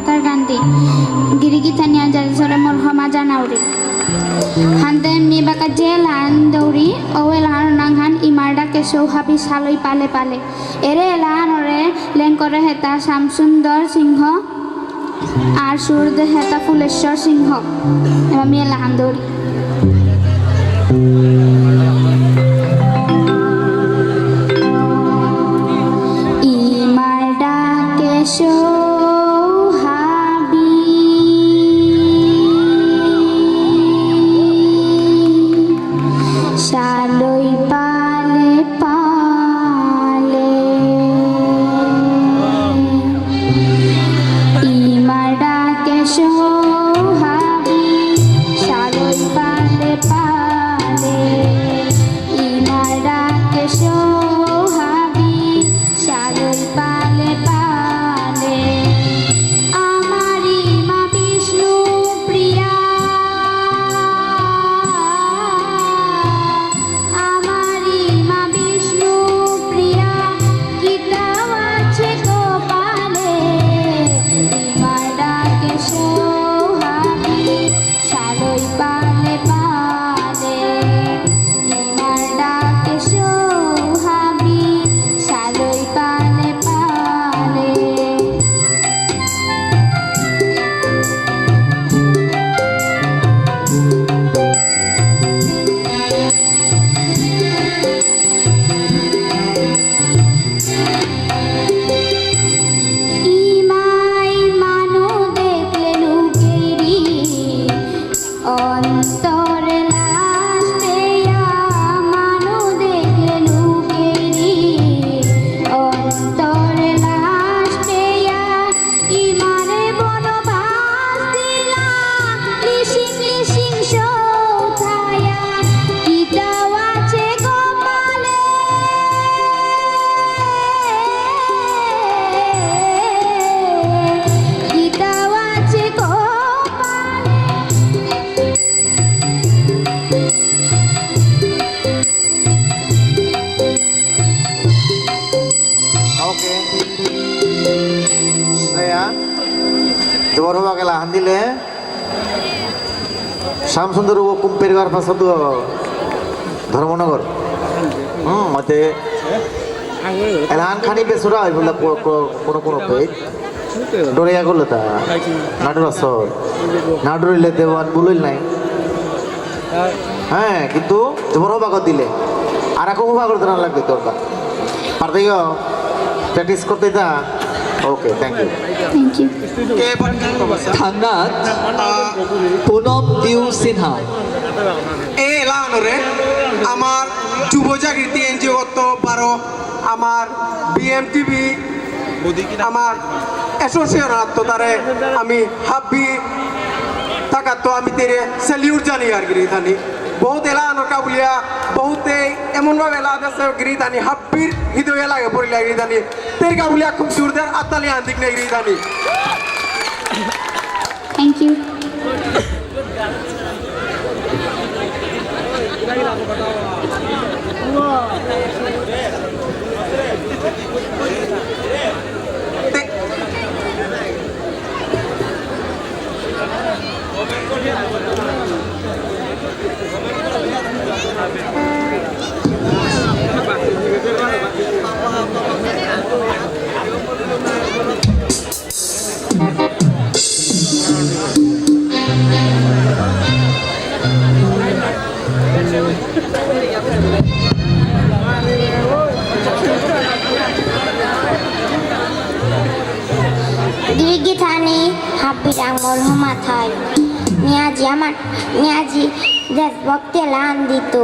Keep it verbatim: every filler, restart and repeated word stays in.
তার গান্তি। গিরি গিথানি আজাদি সরে মোর হমা জানাউরি। হান্তে মি বাকা যে লান দৌরি, ও এলাহান নাঙহান ইমার ডাকে সৌ হাবি সালই পালে পালে। এরে এলাহানরে লেং করে হেতা শ্যামসুন্দর সিংহ, আর সুর দে হেতা ফুলেশ্বর সিংহ। এবার মি এলাহান দৌরি। ইমার ডাকে সৌ হাবি, সালই পালে পালে। ইমার ডাকে সৌ হাবি, সালই পালে পালে। ইমার ডাকে সৌ হাবি, সালই পালে পালে। আমার ইমা বিষ্ণুপ্রিয়া, আমার ইমা বিষ্ণুপ্রিয়া, কিতা আছে কপালে, ইমার ডাকে সৌ হাবি, সালই পালে পালে। ইমার ডাকে সৌ হাবি, সালই পালে পালে। ইমাই মানু দেখলে লুকেরি, অন্তরে লাজ পেয়া মানু দেখলে লুকেরি, অন্তরে লাজ পেয়া ইমারে বনবাস দিলা, লিসিং লিসিং সৌথায়া, কিতাও আছে কপালে, কিতাও আছে কপালে। Okay. শ্রেয়া, তোমার বাবা গেলা হান্দিলে। শ্যামসুন্দর ও কুম্পেরগার পাশে তো ধর্মনগর। হুম, মতে এলান খানি বেসুরা হয় বলে কো-, কো-, কোনো কোনো পেজ। ডরে গেল তা। নাটুর আসল। নাটুর ইলে দেওয়ান বুলইল নাই। হ্যাঁ, কিন্তু তোমার হবা করে দিলে। আর এখন হবা করে দেনা লাগবে দরকার। পারতে গো? Practice করতে দা? Okay, thank you. Thank you. থাংনাত, আহ, পুনম দিউ সিনহা। এ এলাহানরে আমার যুব জাগৃতি এনজিও গত বারো, আমার বিএমটিভি, আমার এসোসিয়েশন আত্ম তারে আমি হাব্বি থাকাত্ত আমি তেরে salute জানি আর গিরিথানি। বহুত এলাহানর কাবুলিয়া, বহুতে এমনভাবে এলা দেশে গিরিথানি হাব্বির হৃদয়ে লাগে পড়িলা গিরিথানি। তের কাবুলিয়া খুব জোরদার আত্তালি আন্দিক নেই গিরিথানি। Thank you. গিরি গিথানি হাব্বিরাং মোর হমা থাই। মি আজি আমার, মি আজি দেশভক্তি এলা আন্দিতু।